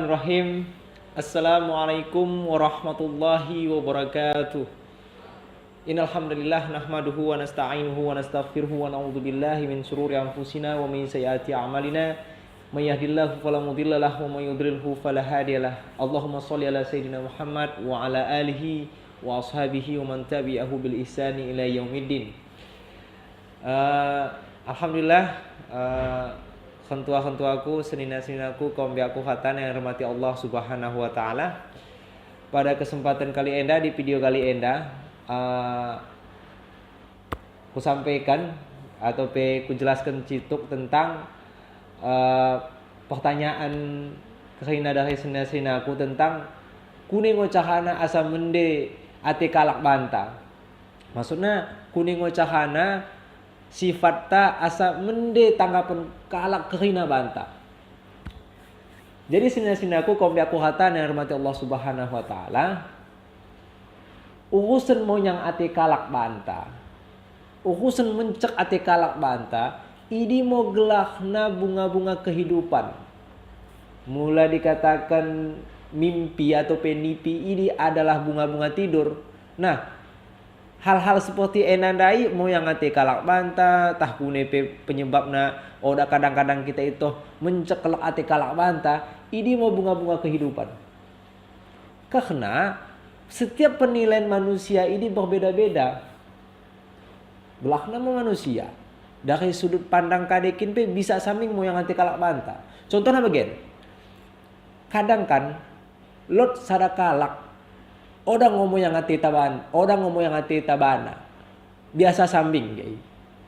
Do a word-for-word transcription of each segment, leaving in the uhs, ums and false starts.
Bismillahirrahmanirrahim. Assalamualaikum warahmatullahi wabarakatuh. Innal hamdalillah, nahmaduhu wa nasta'inuhu wa nastaghfiruhu wa na'udzu billahi min syururi anfusina wa min sayyiati a'malina. May yahdihillahu fala mudilla lahu wa may yudlilhu fala hadiya lah. Allahumma shalli ala sayyidina Muhammad wa ala alihi wa ashabihi wa man tabi'ahu bil ihsani ila yaumiddin. Eh, alhamdulillah, eh, khentua-khentuaku, senina-seninaku, kaum biakku hatan yang dirahmati Allah Subhanahu wa Ta'ala. Pada kesempatan kali enda, di video kali enda, eh, kusampaikan atau pe kujelasken cituk tentang, eh, pertanyaan kerina dari senina-seninaku tentang kune ngo carana asa mende ate kalak banta. Maksudna, kune ngo carana sifatta asa mende tanggapen kalak kerina banta. Jadi, senina-seninaku, kaum biakku hatan yang dirahmati Allah Subhanahu wa Ta'ala, urusen monyang ate kalak banta, urusen mencek ate kalak banta, idi mo gelahna bunga-bunga kehidupan. Mula dikataken mimpi atau pe nipi idi adalah bunga-bunga tidur. Nah, hal-hal seperti enda ndai, monyang ate kalak banta, tah kune pe penyebabna, oda kadang-kadang kita i toh mencek kelek ate kalak banta, idi mo bunga-bunga kehidupan. Kerna setiap penilaian manusia idi berbeda-beda. Gelahna mo manusia, dari sudut pandang kadekin pe bisa sambing monyang ate kalak banta. Contohna bagen, kadang kan, lot sada kalak, oda ngo monyang ateta ban-, oda ngo monyang ateta bana. Biasa sambing ge i.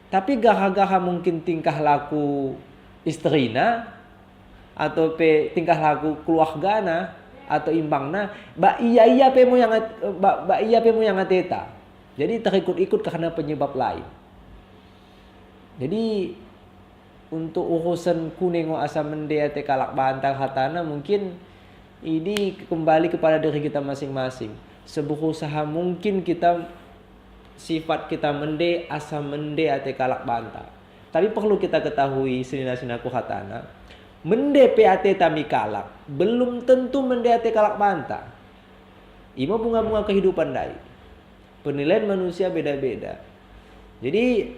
Tapi gara-gara mungkin tingkah laku istrina, atau pe tingkah laku keluargana, atau imbangna, bak ia, ia pe monyang at-, bak, bak ia pe monyang ateta. Jadi terikut-ikut kerna penyebab lain. Jadi, untuk urusen kune ngo asa mende ate kalak banta hatana, mungkin idi kembali kepada diri kita masing-masing. Seberusaha mungkin kita, sifat kita mende, asa mende ate kalak banta. Tapi perlu kita ketahui, senina-seninaku hatana, mende pe ateta mi kalak, belum tentu mende ate kalak banta. Imo bunga-bunga kehidupan ndai. Penilaian manusia beda-beda. Jadi,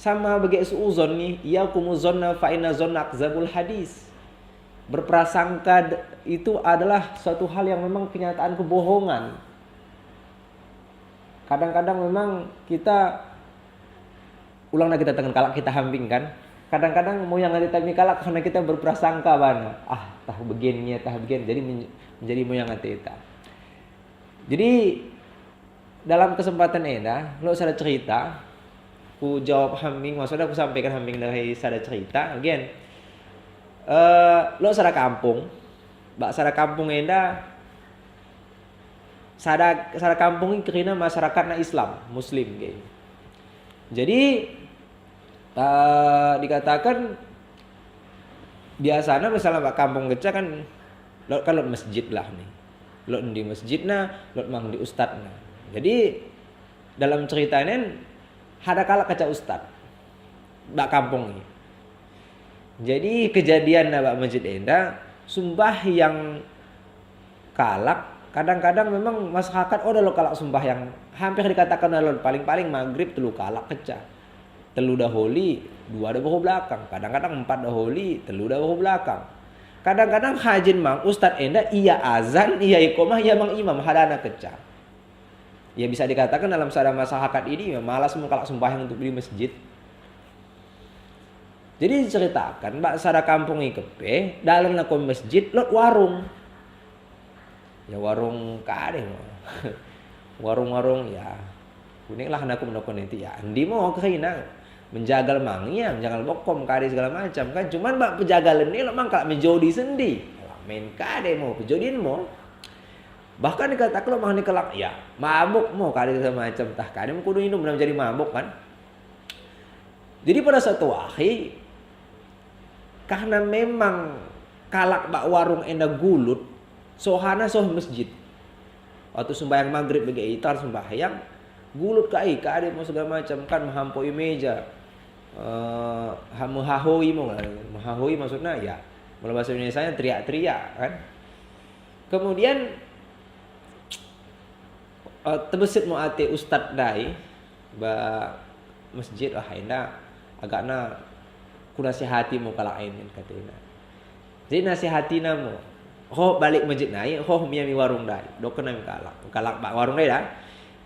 sama bage suuzon ni, iyyakumu dzanna fa inna dzanna akdzabul hadits. Berprasangka d-, itu adalah suatu hal yang memang kenyataan kebohongan. Kadang-kadang memang kita, ulangna kita tengen kalak kita hambing kan. Kadang-kadang monyang ateta mi kalak kerna kita berprasangka bana. Ah, tah begen nge, tah begen. Jadi men-, menjadi monyang ateta. Jadi, dalam kesempatan enda, lot sada cerita, kujawab hambing, maksudna kusampaiken hambing dari sada cerita, bagen. Eh, lot sada kampung, bak sada kampung enda, sada, sada kampung i kerina masyarakatna Islam, Muslim, ge. Jadi, eh, dikataken, biasana misalna bak kampung keca kan, lot, kan lot mesjid lah ni. Lot ndi mesjidna, lot mang ndi ustadna. Jadi, dalam cerita nen, sada kalak keca ustad. Bak kampung i. Jadi, kejadianna bak mesjid enda, sumbahyang kalak, kadang-kadang memang masyarakat oda lot kalak sumbahyang, hampir dikataken oda lot, paling-paling magrib tellu kalak keca. Tellu daholi, dua dahulu belakang. Kadang-kadang empat daholi, tellu dahulu belakang. Kadang-kadang rajin mang ustad enda, ia azan, ia iqomah, ia mang imam, hadana keca. Ya, bisa dikataken dalam sada masyarakat idi, malas mo kalak sumbahyang untuk di mesjid. Jadi diceritaken, bak sada kampung i kepe, dalan nako mesjid, lot warung. Ya, warung kade mo. Warung-warung, ya. Kuning lah nako, nako nenti, ya. Ndi mo kerina. Menjagal mang ia, menjagal bokkom, kade segala macam, kan. Cuman bak pejagalen i lot mang kalak menjodi sendi. Main kade mo, pejodin mo. Bahkan dikataken lot mang ni kalak, ya, mabok mo, kade segala macam. Tah, kade mo kudu inum, menjadi mabok, kan. Jadi pada suatu wahai, karena memang kalak bak warung enda gulut, sohana soh mesjid. Waktu sumbahyang magrib bage i, tar sumbahyang, gulut ka i, kade mo segala macam, kan, mehampoi meja. Eh, ha-, mehahoi mo, mehahoi maksudna, ya. Mula bahasa Indonesianya teriak-teriak, kan. Kemudian, eh, tebesset mo ate ustad ndai, ba masjid, wah, enda, agakna kunasihati mo kalak en, katena. Jadi nasihatina mo, ho balik masjid nai, ho mi ia mi warung ndai, dokken mi kalak. Kalak ba warung ndai da.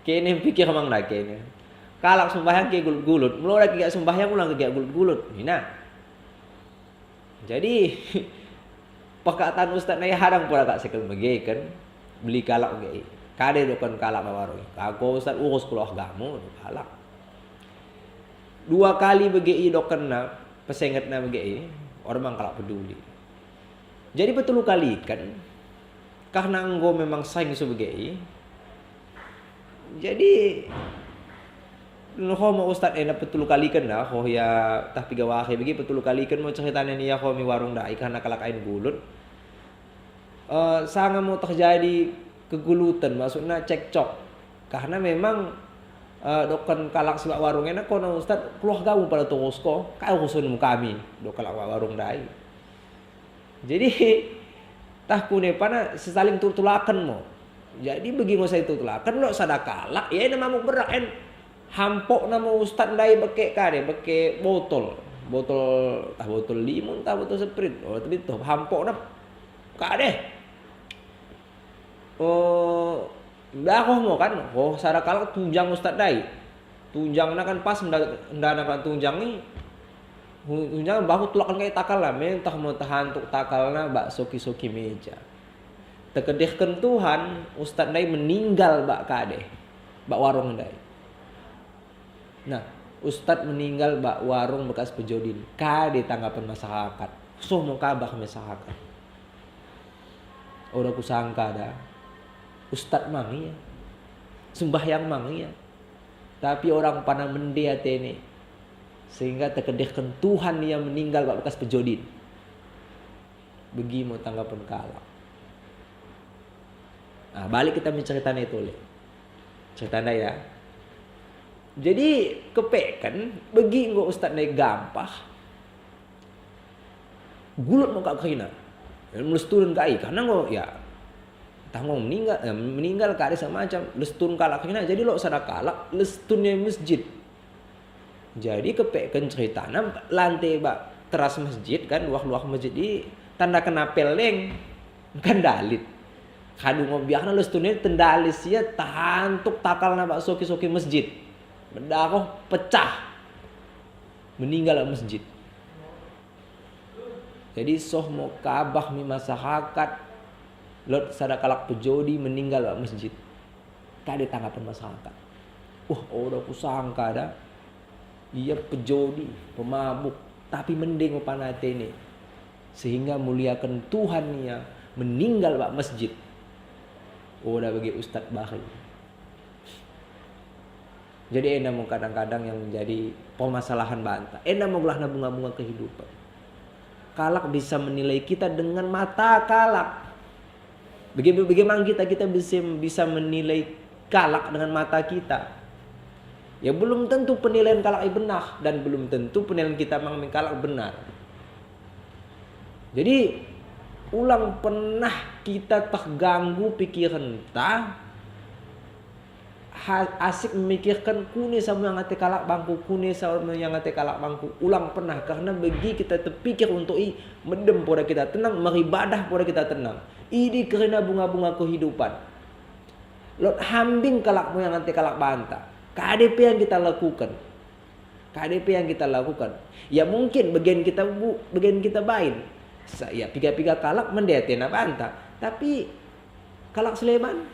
Kene pikir mang da kene. Kalak sembahyang ke gulut-gulut, mula oda kegek sembahyang ulang kegek gulut-gulut, nina. Jadi, pekatan ustad nai hadang poda kalak sekel megeken, beli kalak megei. Kade dokken kalak ba warung i. Kako ustad urus keluargamu, kalak. Dua kali begei dokkenna, pesengetna begei, oda mang kalak peduli. Jadi petelu kaliken, karna enggo memang saing so begei. Jadi, ho mo ustad enda petelu kaliken da, ho ia tah piga wari begei petelu kaliken mo ceritana ni ia ho mi warung ndai, karna kalak en gulut. Eh, sanga mo terjadi keguluten, maksudna cekcok. Karna memang, eh, dokken kalak si ba warung enda, kona ustad, keluargamu poda terus ko, kai urusenmu kami, dok kalak ba warung ndai. Jadi, tah kune pana si saling tul-tulaken mo. Jadi, begi ngo saling tul-tulaken, lot sada kalak, ia enda mabuk berak en. Hampokna mo ustad ndai bekke kade, bekke botol. Botol, tah botol limun, tah botol sprit. Oh, tapi toh, hampokna. Kade. Oh, ndaroh mo kan, oh, sada kalak tunjang ustad ndai. Tunjangna kan pas nda-, ndana kan tunjang i. Hu-, tunjang baru tulaken kai takalna, mentah mo tehantuk takalna ba soki-soki meja. Tekedehken Tuhan, ustad ndai meninggal ba kade, ba warung ndai. Nah, ustad meninggal ba warung bekas pejodin. Kade tanggapen masyarakat. Soh mo kabar masyarakat. Oda kusangka da. Ustad mang ia. Sembahyang mang ia. Tapi orang pana mende atene. Sehingga tekedehken Tuhan ia meninggal ba bekas pejodin. Begi mo tanggapen kalak. Nah, balik kita mi ceritana itu, le. Cerita ndai ya. Jadi, kepekken, begi enggo ustad ndai gampah. Gulut mo kalak kerina. Mlestun kai, karna enggo, ya, tah enggo meninggal, eh, meninggal kade semacam, lestun kalak kerina, jadi lot sada kalak, lestun ia masjid. Jadi kepekken ceritana, lante ba teras masjid kan, luah-luah masjid i, tanda kenapel deng, kan ndalit. Kadu ngo biakna lestun i tendalis ia, tehantuk takalna ba soki-soki masjid. Mendaroh pecah. Meninggal ba masjid. Jadi soh mo kabar mi masyarakat, lot sada kalak pejodi meninggal ba masjid. Kade tanggapen masyarakat. Wah, oda kusangka da. Ia pejodi, pemabuk, tapi mende ngo pana atene. Sehingga muliaken Tuhan ia meninggal ba masjid. Oda bagi ustad bari. Jadi enda mo kadang-kadang yang menjadi permasalahan banta. Enda mo gelahna bunga-bunga kehidupan. Kalak bisa menilai kita dengan mata kalak. Bage-, bagaimana kita, kita bisa, bisa menilai kalak dengan mata kita? Ya, belum tentu penilaian kalak i benar, dan belum tentu penilaian kita mang mi kalak benar. Jadi, ulang pernah kita terganggu pikirenta, ha-, asik memikirken kune sa mo iangate kalak bangku, kune sa mo iangate kalak bangku. Ulang pernah, karna bagi kita terpikir untuk i, medem poda kita tenang, meribadah poda kita tenang. Idi kerina bunga-bunga kehidupan. Lot hambing kalak mo iangate kalak banta. Kade pe yang kita lakuken. Kade pe yang kita lakuken. Ya mungkin bagian kita bu-, bagian kita bain. Sa-, ya piga-piga kalak mende atena banta. Tapi kalak si leman,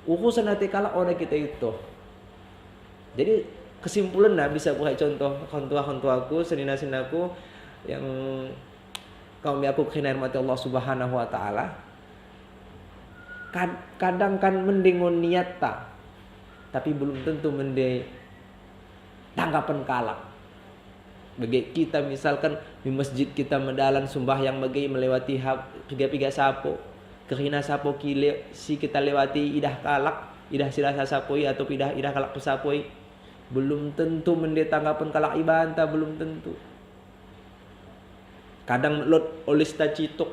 urusen ate kalak oda kita ittoh. Jadi kesimpulenna bisa kubaha contoh, kontua-kontuaku, senina-seninaku yang kami aku kerina dirahmati Allah Subhanahu wa Ta'ala. Kad-, kadang kan mende ngo niatta, tapi belum tentu mende tanggapen kalak. Bage kita misalken mi masjid kita medalan sembahyang bage melewati ha-, piga-piga sapo, kerina sapo ki le-, si kita lewati idah kalak, idah sila sasapo i atau idah, idah kalak pesapo i, belum tentu mende tanggapen kalak i banta, belum tentu. Kadang lot olis ta cituk.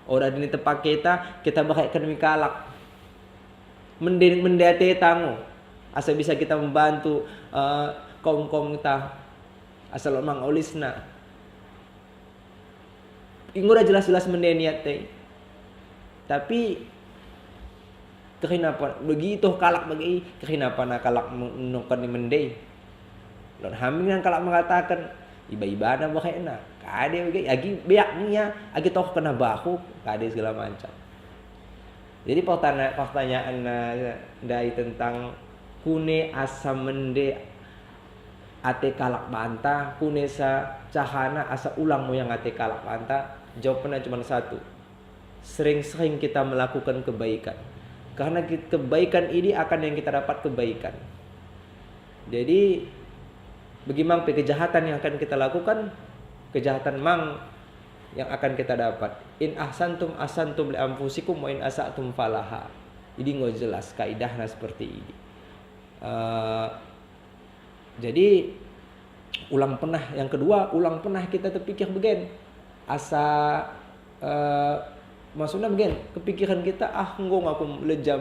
Oda dini tepaketa, kita bereken mi kalak. Mende, mende ateta ngo. Asa bisa kita membantu, eh, kaum-kaumta. Asa lot mang olisna. Enggo oda jelas-jelas mende niatta i. Tapi kerina pe, bagi itoh kalak bage i, kerina pe na kalak me-, nongkon i mende. Lot hambing nang kalak mengataken, iba-ibana berekna. Kade bage, agi beak nia, agi toh kena bahu, kade segala macam. Jadi pertanya-, pertanyaanna ndai tentang kune asa mende ate kalak banta, kune sa carana asa ulang moyang ate kalak banta? Jawabenna cuman satu. Sering-sering kita melakukan kebaikan. Karena ki-, kebaikan idi akan yang kita dapat kebaikan. Jadi, bagi mang pe kejahatan yang akan kita lakukan, kejahatan mang yang akan kita dapat. In ahsantum ahsantum li anfusikum wa in asa'tum falaha. Idi ngo jelas kaidahna seperti idi. Eh, jadi, ulang pernah, yang kedua, ulang pernah kita terpikir begen. Asa, eh, maksudna begen, kepikiran kita, "Ah, enggo ngo aku leja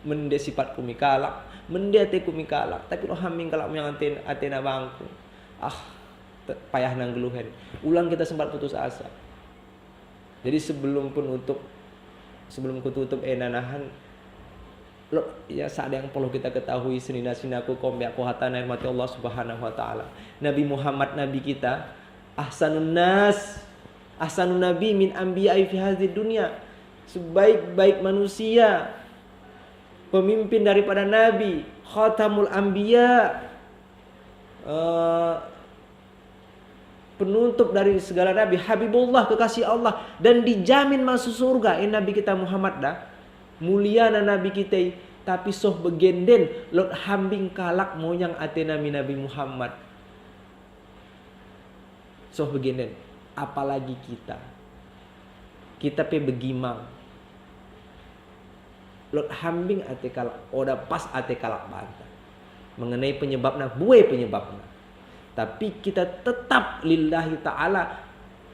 mende sipatku mi kalak, mende ateku mi kalak, tapi lot hambing kalak moyang ate-, atena bangku. Ah, te-, payahna nggeluh en." Ulang kita sempat putus asa. Jadi sebelum penutup, sebelum kututup ena nahan, lot, ya, sada yang perlu kita ketahui, senina-seninaku, kaum bakku hata na dirahmati Allah Subhanahu wa Ta'ala. Nabi Muhammad, Nabi kita, ahsanun nas, ahsanun nabi min anbiya'i fi hadhihi dunya. Sebaik-baik manusia, pemimpin daripada nabi, khatamul anbiya, eh, penutup dari segala nabi, Habibullah, kekasih Allah, dan dijamin masuk surga, eh, Nabi kita Muhammad da. Muliana Nabi kita i, tapi soh begenden lot hambing kalak moyang atena mi Nabi Muhammad. Soh begenden, apalagi kita. Kita pe begi mang. Lot hambing ate kalak, oda pas ate kalak banta. Mengenai penyebabna, bue penyebabna. Tapi kita tetap lillahi ta'ala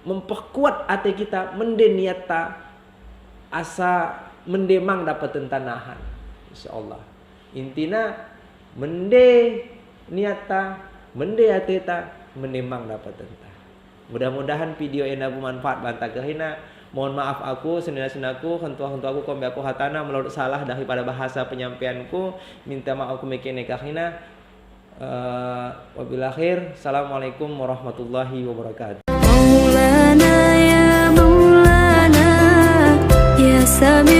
memperkuat ate kita, mende niatta, asa mende mang dapetenta nahan. Insya Allah. Intina, mende niatta, mende ateta, mende mang dapetenta. Mudah-mudahan video ena bermanfaat banta kerina. Mohon maaf aku, senina-seninaku, hentua-hentuaku, kaum bakku hata na, mula lot salah daripada bahasa penyampaianku, minta maaf aku mekene kerina. Eh, wabillahi khair. Assalamualaikum warahmatullahi wabarakatuh. Maulana ya Maulana, ya Sami